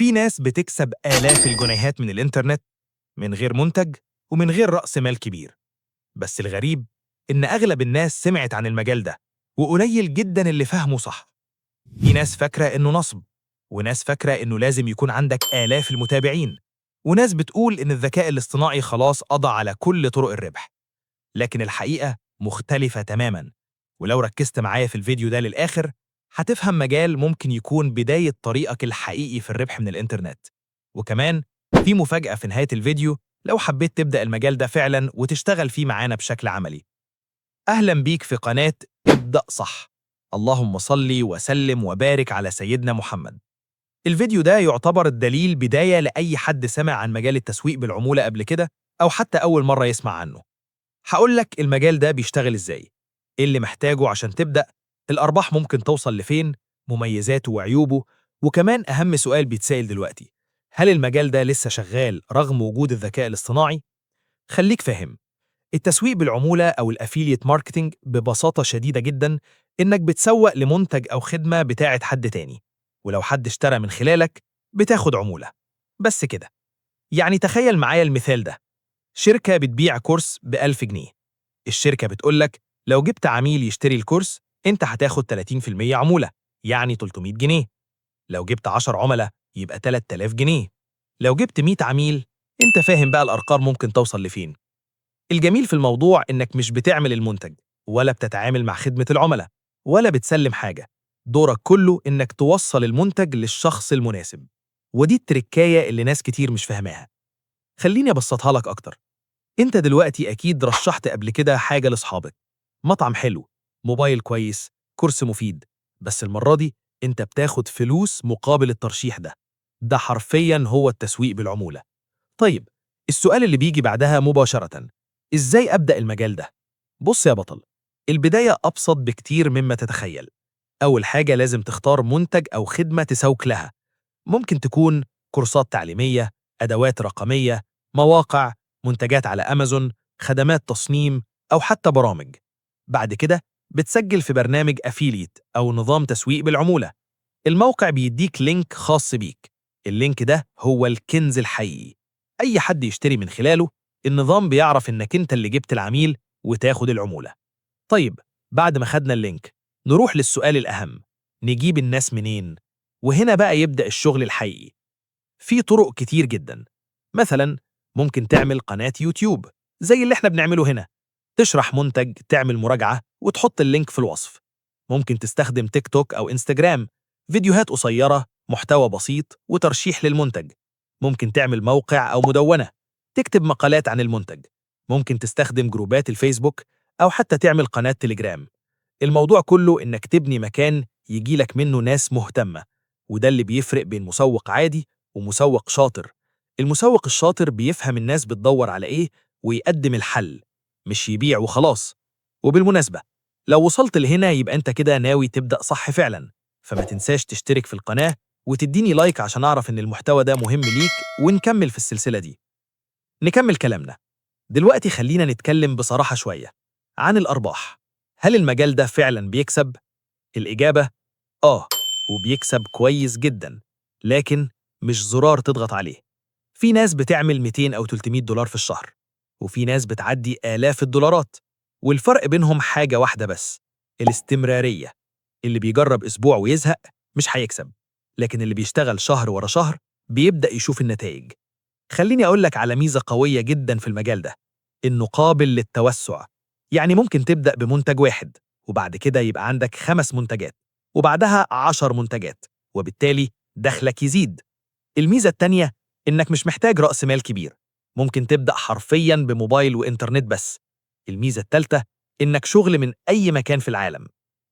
في ناس بتكسب آلاف الجنيهات من الإنترنت من غير منتج ومن غير رأس مال كبير. بس الغريب إن أغلب الناس سمعت عن المجال ده وقليل جدا اللي فهمه صح. في ناس فاكرة إنه نصب، وناس فاكرة إنه لازم يكون عندك آلاف المتابعين، وناس بتقول إن الذكاء الاصطناعي خلاص قضى على كل طرق الربح. لكن الحقيقة مختلفة تماما، ولو ركزت معايا في الفيديو ده للآخر هتفهم مجال ممكن يكون بداية طريقك الحقيقي في الربح من الإنترنت. وكمان في مفاجأة في نهاية الفيديو لو حبيت تبدأ المجال ده فعلا وتشتغل فيه معانا بشكل عملي. أهلا بيك في قناة ابدأ صح. اللهم صل وسلم وبارك على سيدنا محمد. الفيديو ده يعتبر الدليل بداية لأي حد سمع عن مجال التسويق بالعمولة قبل كده أو حتى أول مرة يسمع عنه. هقول لك المجال ده بيشتغل إزاي، إيه اللي محتاجه عشان تبدأ، الأرباح ممكن توصل لفين، مميزاته وعيوبه، وكمان أهم سؤال بيتسأل دلوقتي: هل المجال ده لسه شغال رغم وجود الذكاء الاصطناعي؟ خليك فاهم، التسويق بالعمولة أو ال affiliate marketing ببساطة شديدة جدا إنك بتسوق لمنتج أو خدمة بتاعة حد تاني، ولو حد اشترى من خلالك بتاخد عمولة. بس كده. يعني تخيل معايا المثال ده: شركة بتبيع كورس ب1000 جنيه، الشركة بتقولك لو جبت عميل يشتري الكورس انت هتاخد 30% عمولة، يعني 300 جنيه. لو جبت 10 عملاء يبقى 3000 جنيه. لو جبت 100 عميل، انت فاهم بقى الأرقام ممكن توصل لفين. الجميل في الموضوع إنك مش بتعمل المنتج ولا بتتعامل مع خدمة العملاء ولا بتسلم حاجة. دورك كله إنك توصل المنتج للشخص المناسب، ودي التركاية اللي ناس كتير مش فاهماها. خليني أبسطها لك أكتر. أنت دلوقتي أكيد رشحت قبل كده حاجة لأصحابك، مطعم حلو، موبايل كويس، كورس مفيد، بس المرة دي أنت بتاخد فلوس مقابل الترشيح ده. ده حرفياً هو التسويق بالعمولة. طيب، السؤال اللي بيجي بعدها مباشرة: إزاي أبدأ المجال ده؟ بص يا بطل، البداية أبسط بكتير مما تتخيل. أول حاجة لازم تختار منتج أو خدمة تسوق لها. ممكن تكون كورسات تعليمية، أدوات رقمية، مواقع، منتجات على أمازون، خدمات تصميم، أو حتى برامج. بعد كده بتسجل في برنامج affiliate أو نظام تسويق بالعمولة. الموقع بيديك link خاص بيك. ال link ده هو الكنز الحقيقي. أي حد يشتري من خلاله، النظام بيعرف إنك أنت اللي جبت العميل وتاخد العمولة. طيب، بعد ما خدنا ال link نروح للسؤال الأهم: نجيب الناس منين؟ وهنا بقى يبدأ الشغل الحقيقي. في طرق كتير جدا. مثلا ممكن تعمل قناة يوتيوب زي اللي احنا بنعمله هنا، تشرح منتج، تعمل مراجعة، وتحط ال link في الوصف. ممكن تستخدم تيك توك أو انستجرام، فيديوهات قصيرة، محتوى بسيط وترشيح للمنتج. ممكن تعمل موقع أو مدونة، تكتب مقالات عن المنتج. ممكن تستخدم جروبات الفيسبوك أو حتى تعمل قناة تليجرام. الموضوع كله إنك تبني مكان يجيلك منه ناس مهتمة، وده اللي بيفرق بين مسوق عادي ومسوق شاطر. المسوق الشاطر بيفهم الناس بتدور على إيه ويقدم الحل، مش يبيع وخلاص. وبالمناسبة، لو وصلت لهنا يبقى أنت كده ناوي تبدأ صح فعلا، فما تنساش تشترك في القناة وتديني like عشان أعرف إن المحتوى ده مهم ليك ونكمل في السلسلة دي. نكمل كلامنا دلوقتي. خلينا نتكلم بصراحة شوية عن الأرباح. هل المجال ده فعلا بيكسب؟ الإجابة آه، وبيكسب كويس جدا، لكن مش زرار تضغط عليه. في ناس بتعمل 200 أو 300 دولار في الشهر، وفي ناس بتعدي آلاف الدولارات، والفرق بينهم حاجة واحدة بس: الاستمرارية. اللي بيجرب أسبوع ويزهق مش هيكسب، لكن اللي بيشتغل شهر ورا شهر بيبدأ يشوف النتائج. خليني أقول لك على ميزة قوية جدا في المجال ده، إنه قابل للتوسع. يعني ممكن تبدأ بمنتج واحد، وبعد كده يبقى عندك 5 منتجات، وبعدها 10 منتجات، وبالتالي دخلك يزيد. الميزة التانية إنك مش محتاج رأس مال كبير، ممكن تبدأ حرفياً بموبايل وإنترنت بس. الميزة التالتة إنك شغل من أي مكان في العالم.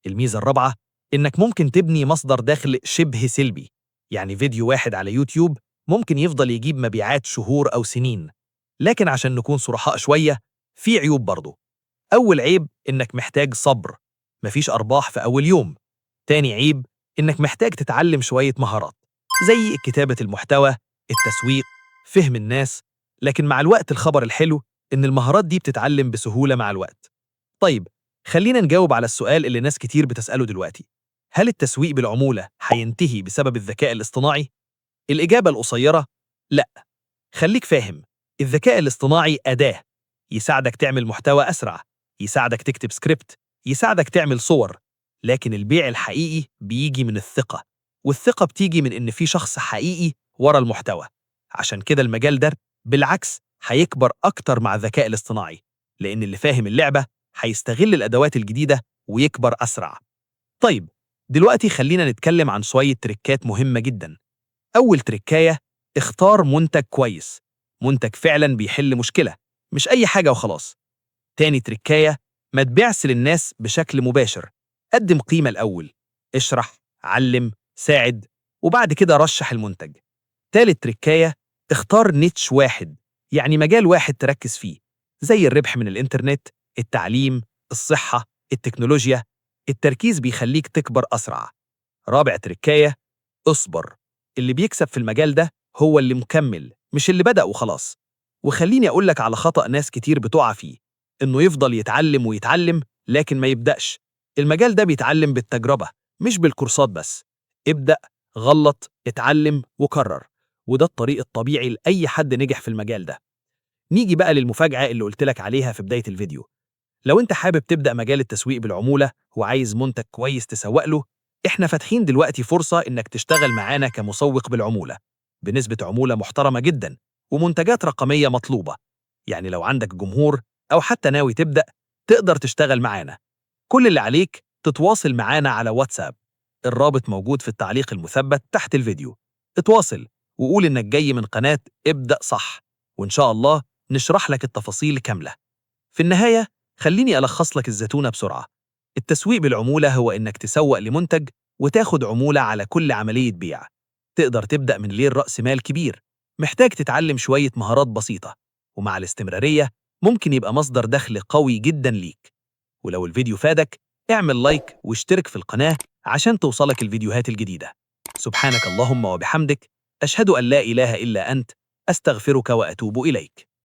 الميزة الرابعة إنك ممكن تبني مصدر دخل شبه سلبي، يعني فيديو واحد على يوتيوب ممكن يفضل يجيب مبيعات شهور أو سنين. لكن عشان نكون صرحاء شوية، في عيوب برضه. أول عيب إنك محتاج صبر، مفيش أرباح في أول يوم. تاني عيب إنك محتاج تتعلم شوية مهارات زي كتابة المحتوى، التسويق، فهم الناس. لكن مع الوقت، الخبر الحلو إن المهارات دي بتتعلم بسهولة مع الوقت. طيب، خلينا نجاوب على السؤال اللي ناس كتير بتسأله دلوقتي: هل التسويق بالعمولة هينتهي بسبب الذكاء الاصطناعي؟ الإجابة القصيرة: لأ. خليك فاهم، الذكاء الاصطناعي أداة يساعدك تعمل محتوى أسرع، يساعدك تكتب سكريبت، يساعدك تعمل صور، لكن البيع الحقيقي بيجي من الثقة، والثقة بتيجي من إن في شخص حقيقي ورا المحتوى. عشان كده المجال ده بالعكس هيكبر أكتر مع الذكاء الاصطناعي، لأن اللي فاهم اللعبة هيستغل الأدوات الجديدة ويكبر أسرع. طيب، دلوقتي خلينا نتكلم عن شوية تريكات مهمة جدا. أول تريكاية: اختار منتج كويس، منتج فعلا بيحل مشكلة، مش أي حاجة وخلاص. تاني تريكاية: ما تبيعش للناس بشكل مباشر، قدم قيمة الأول، اشرح، علم، ساعد، وبعد كده رشح المنتج. تالت تريكاية: اختار niche واحد، يعني مجال واحد تركز فيه، زي الربح من الإنترنت، التعليم، الصحة، التكنولوجيا. التركيز بيخليك تكبر أسرع. رابع تريكاية: اصبر، اللي بيكسب في المجال ده هو اللي مكمل، مش اللي بدأ وخلاص. وخليني أقولك على خطأ ناس كتير بتقع فيه، إنه يفضل يتعلم ويتعلم لكن ما يبدأش. المجال ده بيتعلم بالتجربة، مش بالكورسات بس. ابدأ، غلط، اتعلم وكرر، وده الطريق الطبيعي لأي حد نجح في المجال ده. نيجي بقى للمفاجأة اللي قلتلك عليها في بداية الفيديو. لو انت حابب تبدأ مجال التسويق بالعمولة وعايز منتج كويس تسوق له، احنا فاتحين دلوقتي فرصة انك تشتغل معانا كمسوق بالعمولة، بنسبة عمولة محترمة جدا ومنتجات رقمية مطلوبة. يعني لو عندك جمهور أو حتى ناوي تبدأ، تقدر تشتغل معانا. كل اللي عليك تتواصل معانا على واتساب، الرابط موجود في التعليق المثبت تحت الفيديو. اتواصل وقول إنك جاي من قناة ابدأ صح، وإن شاء الله نشرح لك التفاصيل كاملة. في النهاية خليني ألخص لك الزتونة بسرعة. التسويق بالعمولة هو إنك تسوق لمنتج وتاخد عمولة على كل عملية بيع. تقدر تبدأ من غير رأس مال كبير، محتاج تتعلم شوية مهارات بسيطة، ومع الاستمرارية ممكن يبقى مصدر دخل قوي جدا ليك. ولو الفيديو فادك اعمل لايك واشترك في القناة عشان توصلك الفيديوهات الجديدة. سبحانك اللهم وبحمدك، أشهد أن لا إله إلا أنت، أستغفرك وأتوب إليك.